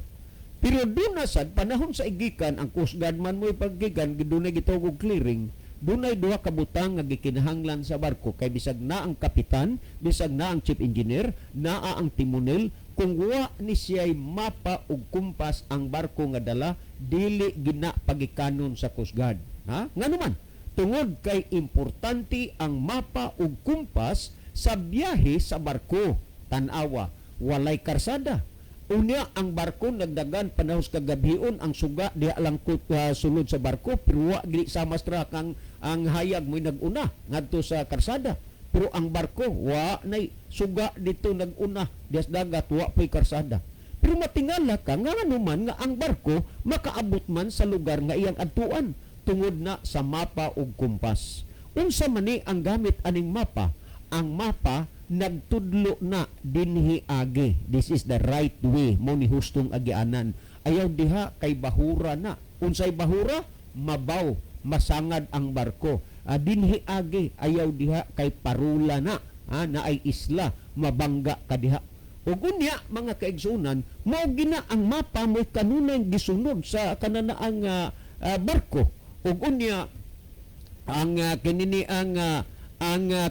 Pero doon na sad panahon sa igikan ang Coast Guard man mo ipaggikan, dunay gitawag og clearing, dunay duha ka butang nga gikinahanglan sa barko kay bisag na ang kapitan, bisag na ang chief engineer, naa ang timonel, kung wa ni siya'y mapa ug kumpas ang barko nga dala, dili gina pagikanon sa Coast Guard. Ha? Ngano man? Tungod kay importante ang mapa ug kumpas sa biyahe sa barko. Tan-awa, walay karsada. Unya ang barko nagdagan panahon sa kagabhion, ang suga diha lang sulod sa barko, pero wa gili sa mastra kang ang hayag mo'y naguna ngadto sa karsada. Pero ang barko wa nay suga dito naguna diha sa dagat, wa po'y karsada. Pero matingala ka nga man nga ang barko makaabot man sa lugar nga iyang adtuan tungod na sa mapa ug kompas. Unsa man ni ang gamit aning mapa? Ang mapa nagtudlo na dinhi agi. This is the right way, mo ni hustong agianan. Ayaw diha kay bahura na. Unsay bahura? Mabaw, masangad ang barko. Dinhi agi, ayaw diha kay parula na. Naay isla, mabangga ka diha. Ug unya mga kaigsunan, mao gina ang mapa mo'y kanunay gisunod sa kananaang barko. Ug unya ang kinini ang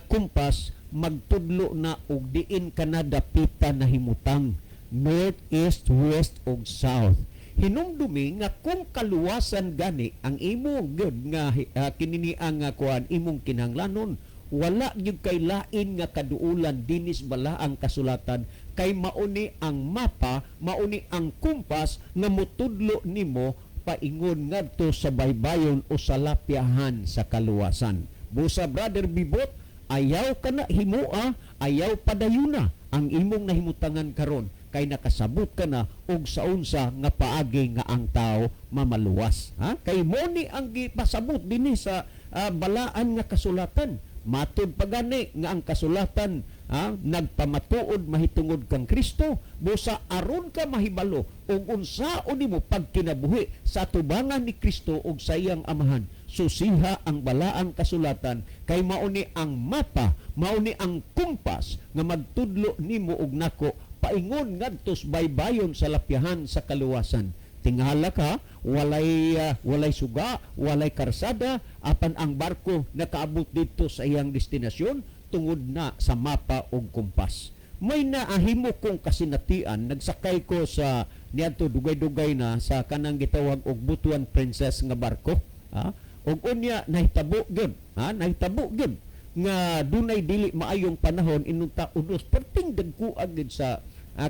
kompas magtudlo na og diin ka na dapita nahimutang, north, east, west ug south. Hinumdumi nga kung kaluwasan gani ang imo gyud nga kinini ang kuan imong kinahanglanon, wala gyud kay lain nga kaduulan dinis balaang kasulatan, kay mauni ang mapa, mauni ang kumpas nga mutudlo nimo paingon ngadto sa baybayon o sa lapyahan sa kaluwasan. Busa, Brother Bibot, ayaw ka na himua, ayaw padayuna ang imong nahimutangan karon kay nakasabot ka na og saunsa nga paagi nga ang tao mamaluwas. Ha? Kay mo ni ang gipasabot dinhi sa balaan nga kasulatan. Matud pa gani nga ang kasulatan, ha, nagpamatuod mahitungod kang Kristo. Busa aron ka mahibalo ug unsaon nimo pagkinabuhi sa tubangan ni Kristo ug sa iyang Amahan, susiha ang balaang kasulatan, kay mao ni ang mapa, mao ni ang kumpas nga magtudlo nimo og nako paingon ngadto sa baybayon sa lapyahan sa kaluwasan. Tingala ka, walay suga, walay karsada, apan ang barko nakaabot dito sa iyang destinasyon tungod na sa mapa og kompas. May naahimo kong kasinatian, nagsakay ko sa niadto dugay-dugay na sa kanang gitawag og Butuan Princess nga barko, ha? Og unya nahitabo gyud, ha? Nahitabo gyud nga dunay dili maayong panahon inunta unos perting dagkuag gyud sa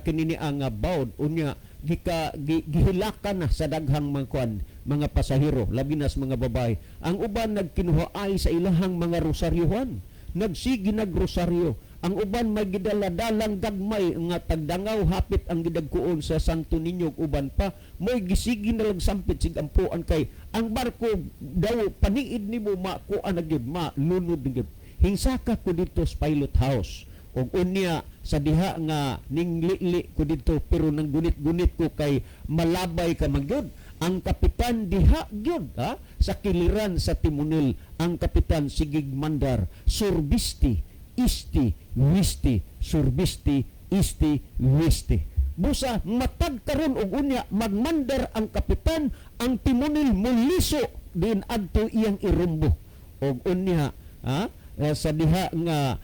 kinini ang bawd. Unya gihilakan na sa daghang mga kuan, mga pasahero, labi na sa mga babae. Ang uban nagkinuhaay sa ilahang mga rosaryohan, nagsige nagrosaryo. Ang uban may gidala-dalang gagmay nga tagdangaw hapit ang gidagkuon sa Santo Niño ug uban pa mo'y gisigi na lang sampit sig ampuan kay ang barko daw paniid nimo makuan na gyud, malunod na gyud. Hingsaka ko dito sa pilot house ug unya sa diha nga ninglili ko dito, pero nang gunit-gunit ko kay malabay ka man gyud. Ang kapitan diha gyud, ha, sa kiliran sa timunil, ang kapitan sigig mandar, surbisti isti wisti, surbisti isti wisti. Busa matag karon og unya magmandar ang kapitan, ang timunil muliso din adto iyang irumbo. Og unya, ha, sa diha nga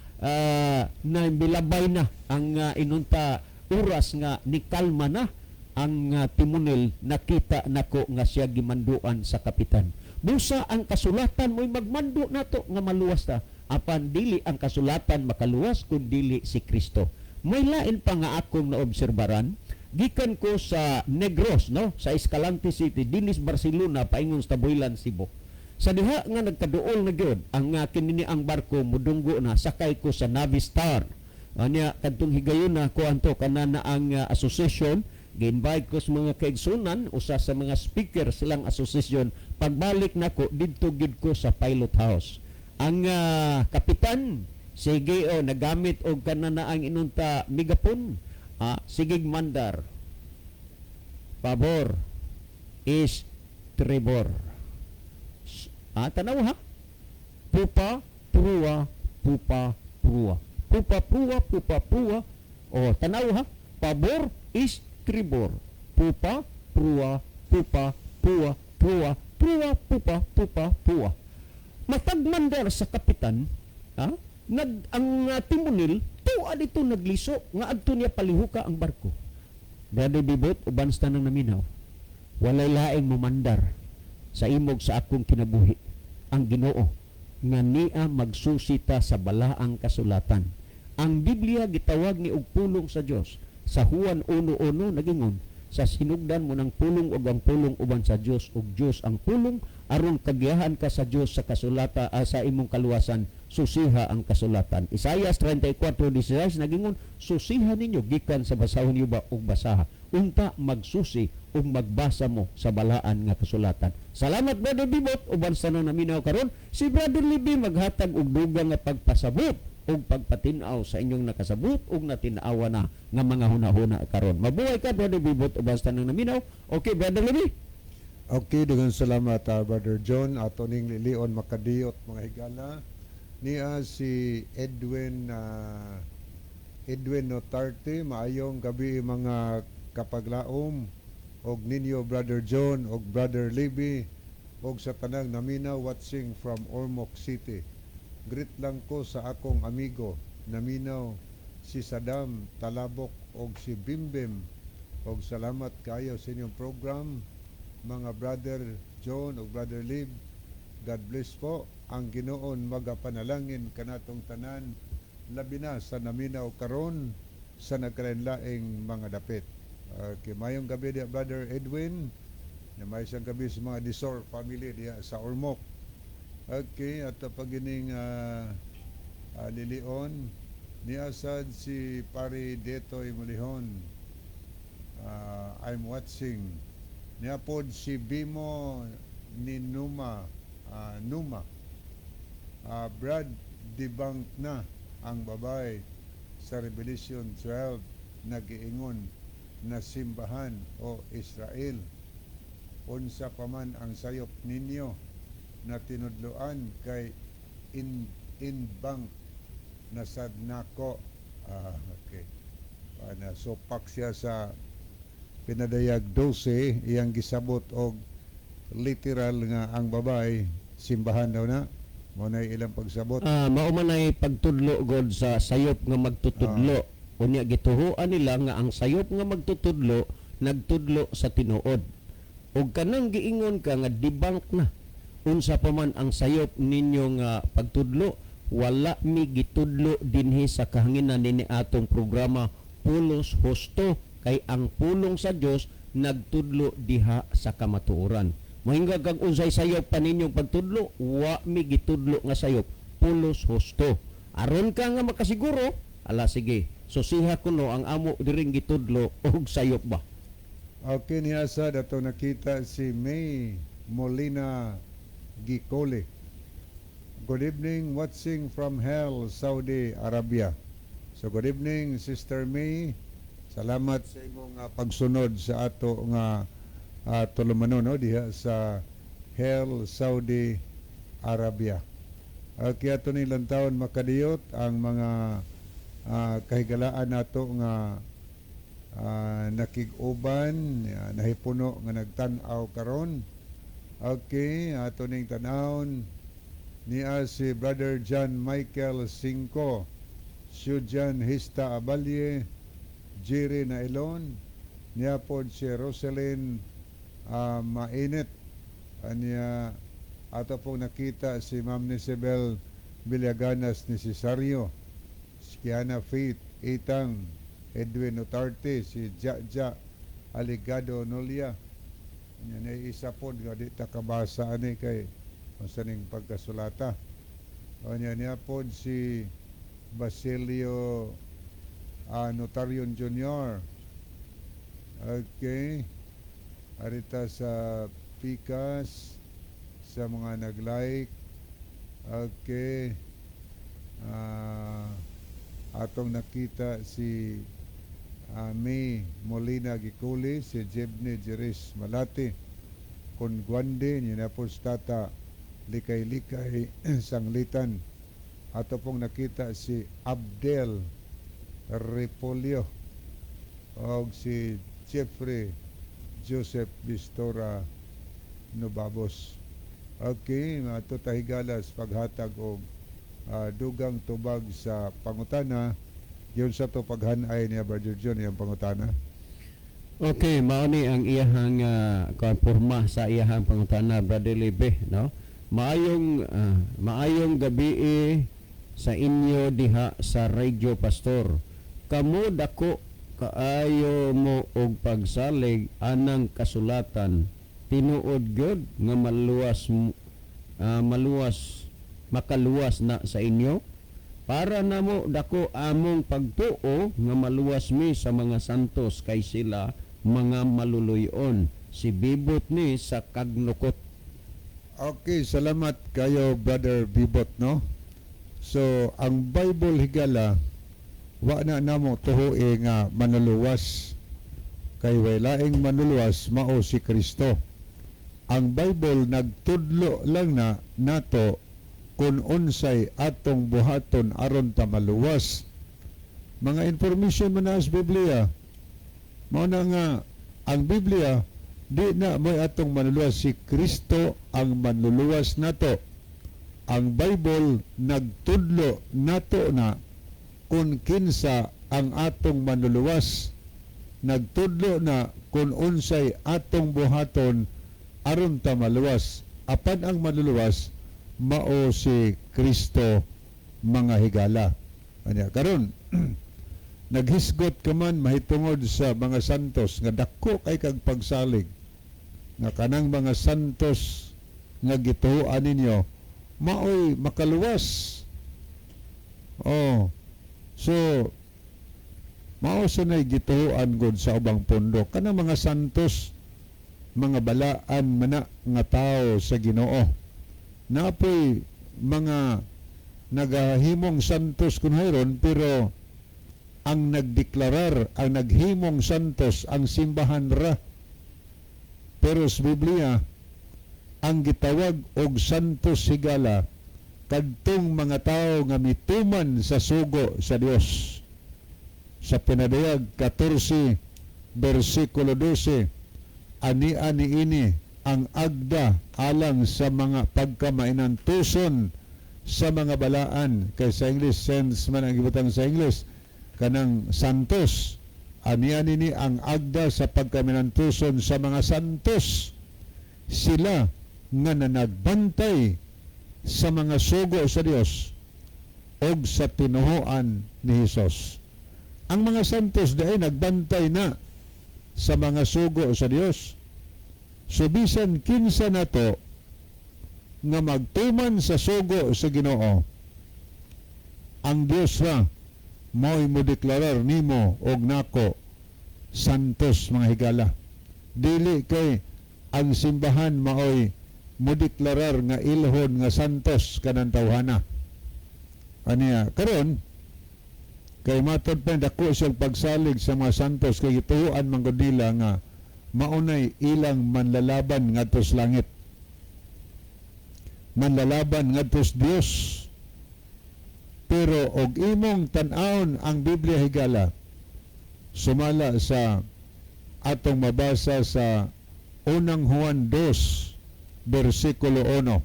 na milabay na ang inunta oras nga nikalma na ang timunil, nakita nako nga siya gimanduan sa kapitan. Busa ang kasulatan mo'y magmando nato nga maluwas ta, apan dili ang kasulatan makaluwas kun dili si Kristo. May lain pa nga akong naobserbaran gikan ko sa Negros, no, sa Escalante City, dinis Barcelona paingon sa Tabuelan, Cebu. Sa diha nga nagkaduol na gyud ang kinini ang barko mudunggo na, sakay ko sa Navistar. Anya kadtong higayon na ko anto kana na ang association, gi-invite ko sa mga kaigsunan, usa sa mga speaker silang association. Pagbalik nako didto gid ko sa pilot house. Ang kapitan sige o nagamit og kana na ang inunta megapon, sigig mandar, "Pabor is tribor." Tanaw ha, pupa pruwa, pupa pruwa, pupa pruwa, pupa pruwa. O tanaw ha, pabor is tribor, pupa pruwa, pupa pruwa, pruwa pruwa, pupa pupa pruwa. Matag mandar sa kapitan, ha, nag ang timunil tuwa dito nagliso nga adto niya palihuka ang barko. Dadi Bibot, uban sa tanang naminaw, walay laing momandar sa imog sa akong kinabuhi ang Ginoo nga niya magsusita sa balaang kasulatan. Ang Biblia gitawag ni og pulong sa Dios. Sa Juan 1:1 nagingon, sa sinugdan mo ng pulong ug ang pulong uban sa Dios ug Dios ang pulong. Aron kagiyahan ka sa Dios sa kasulata, sa imong kaluwasan, Susiha ang kasulatan. Isaias 34:16 nagingon, "Susiha ninyo gikan sa basahon yuba ug basaha." Unta magsusi ug magbasa mo sa balaan nga kasulatan. Salamat, Brother Bibot, uban sa naminaw karon. Si Brother Libby maghatag og dugang nga pagpasabot ug pagpatin-aw sa inyong nakasabot ug natin-awa na nga mga hunahuna karon. Mabuhay ka, Brother Bibot, uban sa naminaw. Okay, Brother Libby. Okay, daghang salamat, Brother John. Ato ning lilion makadiyot, mga higala. Niya si Edwin Notarte, "Maayong gabi mga kapaglaom og ninyo Brother John og Brother Libby og sa tanang naminaw, watching from Ormoc City. Greet lang ko sa akong amigo naminaw, si Saddam Talabok og si Bimbim, og salamat kayo sa inyong program, mga Brother John ug Brother Lib. God bless po. Ang Ginoon magapanalangin kanatong tanan, labi na sa naminaw karon sa nagkalainlaing mga dapit." Okay, mayong gabi diya, Brother Edwin. Na may isang gabi sa mga Disor family diya sa Ormoc. Okay, at pagining lilion niya sad si Pari Detoy Mulihon. "I'm watching." Niya pod si Bimo ni Numa. "Brad, debunk na ang babae sa Revelation 12 nagiingon na simbahan o Israel. Unsa pa man ang sayop ninyo na tinudloan kay in bank na sad nako." Ah, okay. Ana sopak siya sa Pinadayag 12, iyang gisabot og literal nga ang babae simbahan daw na. Mo na ilang pagsabot. Ah, mao man ay pagtudlo god sa sayop nga magtutudlo. Unya gituhuan nila nga ang sayop nga magtutudlo nagtudlo sa tinuod. Ug kanang giingon ka nga debunk na. Unsa pa man ang sayop ninyo nga pagtudlo, wala mi gitudlo dinhi sa kahanginan nini atong programa pulos husto, kay ang pulong sa Dios nagtudlo diha sa kamatuoran. Mohinga kag unsay sayop pa ninyong pagtudlo, wa mi gitudlo nga sayop, pulos husto. Aron ka nga makasiguro, ala sige, susiha kuno ang amo diring gitudlo og sayop ba. Okay, niya sa dato nakita si May Molina Gicole. "Good evening, watching from Hail, Saudi Arabia." So good evening, Sister May. Salamat sa imong pagsunod sa ato nga tulumanon, no, diha sa Hail, Saudi Arabia. Okay, ato ni taon makadiyot ang mga kahigalaan nato nga nakig-uban, nahipuno nga nagtan-aw karon. Okay, ato ning tan-awon niya si Brother John Michael Cinco, Sujan Hista Abalye, Jerry Nailon, niya pod si Roselyn Mainit. Anya ato pong nakita si Ma'am Nisabel Villaganas ni Cesario, si Kiana Faith Itang, Edwin Otarte, si Jaja Aligado Nolia. Anya na isa pod nga di ta kabasa ani kay unsa ning pagkasulata. Anya niya pod si Basilio Notarion Jr. Okay. Arita sa Pikas, sa mga nag-like. Okay. Atong nakita si May Molina Giculi, si Jebne Jeris Malati, Kongwande, niya na po si Tata Likay-Likay Sanglitan. Ato pong nakita si Abdel Repolyo og si Jeffrey Joseph Bistora Nubabos. Okay, ato tahigalas paghatag og dugang tubag sa pangutana. Yun sa to paghanay niya, Brother John, yung pangutana. Okay, mao ni ang iyahang porma sa iyahang pangutana, Brother Libe, no? Maayong gabi sa inyo diha sa Radio Pastor. Kamo dako kaayo mo og pagsalig anang kasulatan. Tinuod gyud nga maluwas. Makaluwas na sa inyo? Para namo dako among pagtuo nga maluwas mi sa mga santos kay sila mga maluluyon. Si Bibot ni sa Kagnukot. Okay, salamat kayo, Brother Bibot, no? So, ang Bible, higala, wa na namo tuhoe nga manuluwas kay way laing manuluwas, mao si Kristo. Ang Bible nagtudlo lang na nato kung unsay atong buhaton aron ta maluwas. Mga information man na sa Biblia. Mao na nga ang Biblia di na mo'y atong manuluwas, si Kristo ang manluluwas nato. Ang Bible nagtudlo nato na kung kinsa ang atong manluluwas. Nagtudlo na kung unsay atong buhaton aron ta maluwas. Apan ang manluluwas mao si Kristo, mga higala. Anya karon naghisgot ka man mahitungod sa mga santos nga dako kay kag pagsalig nga kanang mga santos nga gituoan ninyo maoy makaluwas. Oh, so mao sa nay gituoan gud sa ubang pundo kanang mga santos, mga balaan mana nga tao sa Ginoo. Napoy mga nagahimong santos kun hayron, pero ang nagdeklarar, ang naghimong santos, ang simbahan ra. Pero sa Biblia, ang gitawag og santos, higala, kadtong mga tao nga mituman sa sugo sa Dios. Sa Pinadayag 14 bersikulo 12, ani-ani ini ang agda alang sa mga pagkamainantuson sa mga balaan, kay sa English saints man ang gibutang sa English kanang santos. Ani-ani ni ang agda sa pagkamainantuson sa mga santos, sila nga nanagbantay sa mga sugo sa Dios og sa tinuhoan ni Hesus. Ang mga santos diay nagbantay na sa mga sugo sa Dios. So bisan kinsa nato nga magtuman sa sugo sa Ginoo, ang Dios ra mo'y mo deklarar nimo og nako santos, mga higala. Dili kay ang simbahan maoy mo deklarar nga ilhon nga santos kanang tawhana. Aniya karon kay matod pa dako siyang pagsalig sa mga santos kay gituoan man gud nila nga maunay ilang manlalaban ngadto sa langit, manlalaban ngadto sa Dios. Pero og imong tan-awon ang Biblia, higala, sumala sa atong mabasa sa Unang Juan 2 bersikulo 1,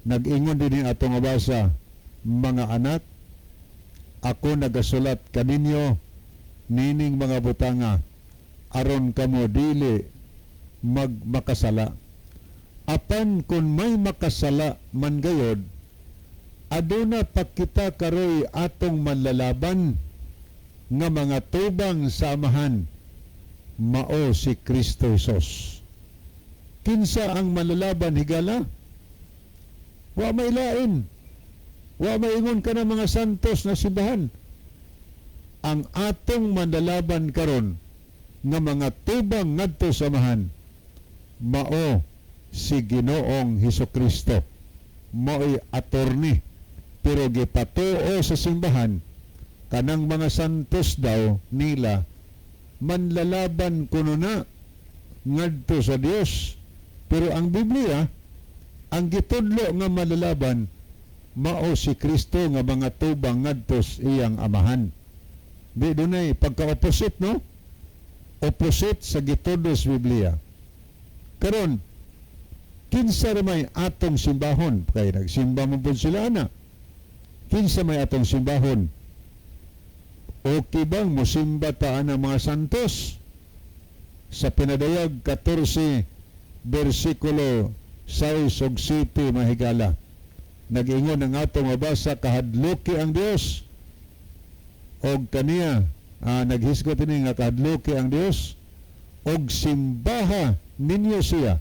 nag-ingon din atong mabasa, "Mga anak, ako nagasulat kaninyo nining mga butanga aron kamo dili magmakasala. Apan kung may makasala man gayod, aduna pa kita karoy atong manlalaban nga mga tubang sa Amahan, mao si Kristo Jesus." Kinsa ang manlalaban, higala? Wa may lain. Wa maingon ka ng mga santos na simbahan. Ang atong manlalaban karon nga mga tubang ngadto sa Amahan mao si Ginoong Hesus Kristo. Mao'y attorney, pero gipatuo sa simbahan kanang mga santos daw nila manlalaban kuno na ngadto sa Dios. Pero ang Biblia, ang gitudlo nga manlalaban mao si Kristo nga mga tubang ngadto sa iyang Amahan. Di dunay pagka-opposite, no? Opposite sa gitudlo sa Biblia. Karon, kinsa ra may atong simbahon? Kay nagsimba man pud sila ana. Kinsa may atong simbahon? Okay bang musimba ta ang mga santos? Sa Pinadayag 14 bersikulo 6 ug 7, mahigala, nag-ingon ang atong mabasa, kahadluki ang Dios og kaniya, naghisgot ini nga kahadluki ang Dios og simbaha ninyo siya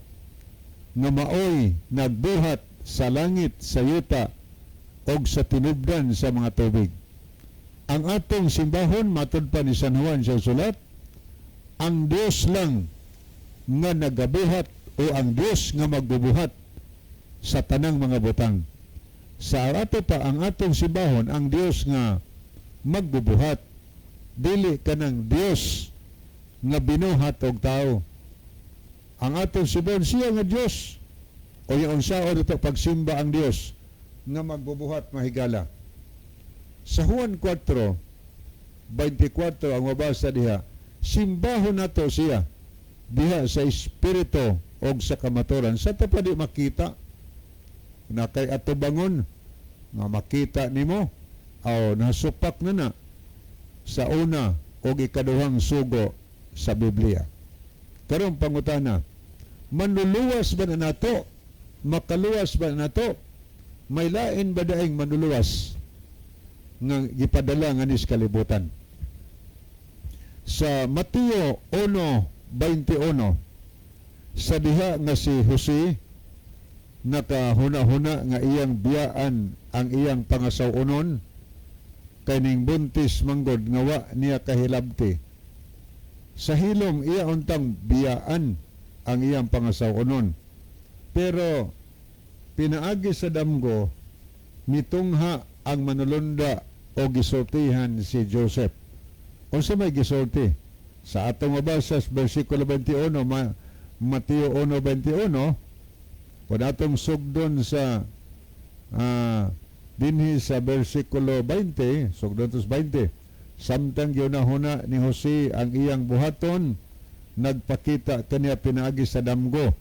nga maoy nagbuhat sa langit, sa yuta og sa tinubdan sa mga tubig. Ang atong simbahon, matud pa ni San Juan sa sulat, ang Dios lang nga nagabuhat o ang Dios nga magbubuhat sa tanang mga butang. Sa ato pa, ang atong simbahon, ang Dios nga magbubuhat, dili kanang Dios nga binuhat og tao. Ang atong simbahon, siya nga Dios o yung unsaon ito pagsimba, ang Dios nga magbubuhat, mahigala. Sa Juan 4:24 ang mabasa diha, simbahon nato siya diha sa espiritu og sa kamaturan. Sa ta pa di makita na kay atubangon nga makita nimo aw nasupak na na sa una og ikaduhang sugo sa Biblia. Karon pangutana, manluluwas ba na nato? Makaluwas ba na nato? May lain ba daing manluluwas nga gipadala nga nis kalibutan? Sa Mateo 1:21, sa diha nga si Jose nakahuna-huna nga iyang biyaan ang iyang pangasaw-onon kay ning buntis manggod nga wa niya kahilabti. Sa hilom, iya untang biyaan ang iyang pangasaw-onon, pero pinaagi sa damgo, mitungha ang manulunda o gisultihan si Joseph. Unsa may gisulti? Sa atong mabasa sa versikulo 21, Mateo 1:21, kung atong sugdon sa dinhi sa versikulo 20, sugdon tos 20, "Samtang giunahuna ni Jose ang iyang buhaton, nagpakita kaniya pinaagi sa damgo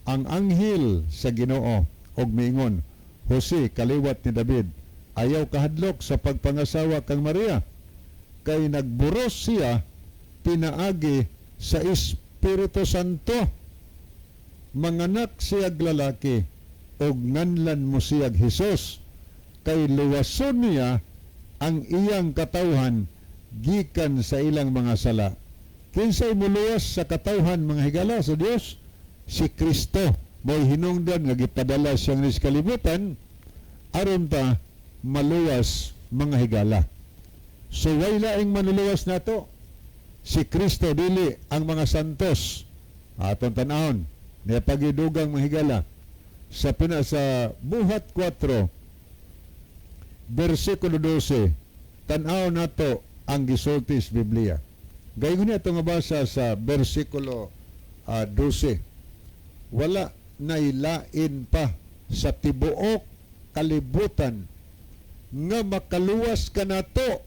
ang anghel sa Ginoo og miingon, 'Jose, kaliwat ni David, ayaw kahadlok sa pagpangasawa kang Maria, kay nagburos siya pinaagi sa Espiritu Santo. Manganak siyag lalaki og nganlan mo siyag Hesus, kay luwason niya ang iyang katawhan gikan sa ilang mga sala.'" Kinsay muluwas sa katawhan, mga higala, sa Dios? Si Kristo. Mo'y hinungdan nga gipadala siyang nis kalibutan aron ta maluwas, mga higala. So way laing manuluwas nato. Si Kristo, dili ang mga santos. Atong tanahon niya pagidugang, mga higala, sa pina sa Buhat 4 versikulo 12. Tan-aw nato ang gisulti sa Biblia. Gayon niya itong basa sa versikulo 12, "Wala nailain pa sa tibuok kalibutan nga makaluwas kanato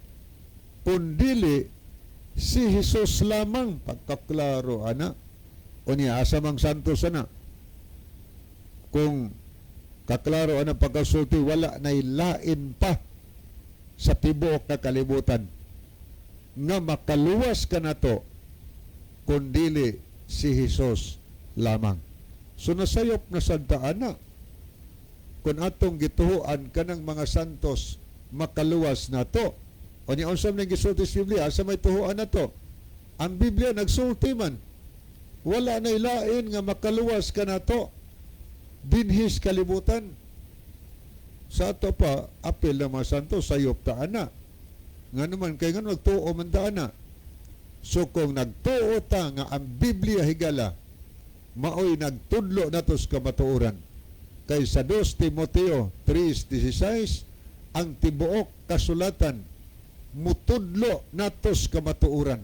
kundili si Jesus lamang." Pagkaklaro ana. Unya asa mang santos ana kung kaklaro ana pagkasulti, wala nailain pa sa tibuok na kalibutan nga makaluwas kanato kundili si Jesus lamang. So nasayop na sad ta ana kung atong gituhuan kanang mga santos makaluwas nato. Unya unsa man gisulti sa Biblia? Asa may tuhuan nato? Ang Biblia nagsulti man, wala na ilain nga makaluwas kanato dinhis kalibutan. Sa ato pa, apil ng mga santos, sayop ta ana. Nga naman kay nga nagtuo man ta ana? So kung nagtuo ta nga ang Biblia, higala, maoy nagtudlo nato sa kamatuoran. Kay sa 2 Timoteo 3:16, ang tibuok kasulatan mutudlo natos kamatuoran.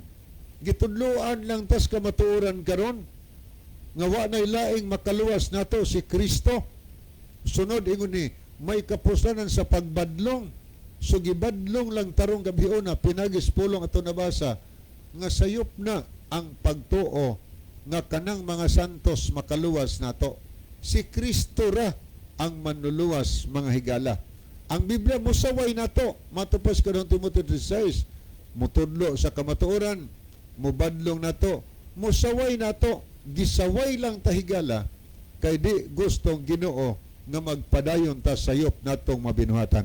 Gitudloan lang tas kamatuoran karon nga wa nay laing makaluwas nato, si Kristo. Sunod ingon ni may kapuslanan sa pagbadlong. So gibadlong lang tarong gabhiona pinagis pulong ato nabasa nga sayop na ang pagtuo nga kanang mga santos makaluwas nato. Si Kristo ra ang manluluwas, mga higala. Ang Biblia musaway nato. Matupas karon Timoteo 16, mutudlo sa kamatuoran, mubadlong nato, musaway nato. Gisaway lang ta, higala, kay di gustong Ginoo nga magpadayon ta sayop natong mabinuhatan.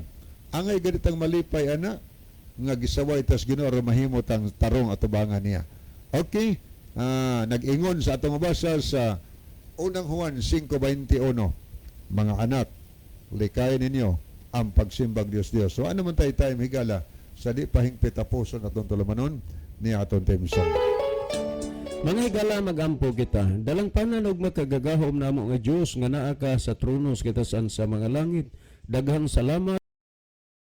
Angay ganitang malipay ana nga gisaway tas Ginoo aron mahimo tang tarong atubangan niya. Okay, nag-ingon sa atong mabasa sa Unang Juan 5:21, "Mga anak, Likayan ninyo ang pagsimbag Dios Dios. So ano man tayo time, higala, sa di pa hingpit tapuson atong tulumanon ni aton theme song. Mga higala, magampo kita. Dalangpanan og makagagahom namo nga Dios nga naa ka sa trono sa kitasan sa mga langit. Daghang salamat.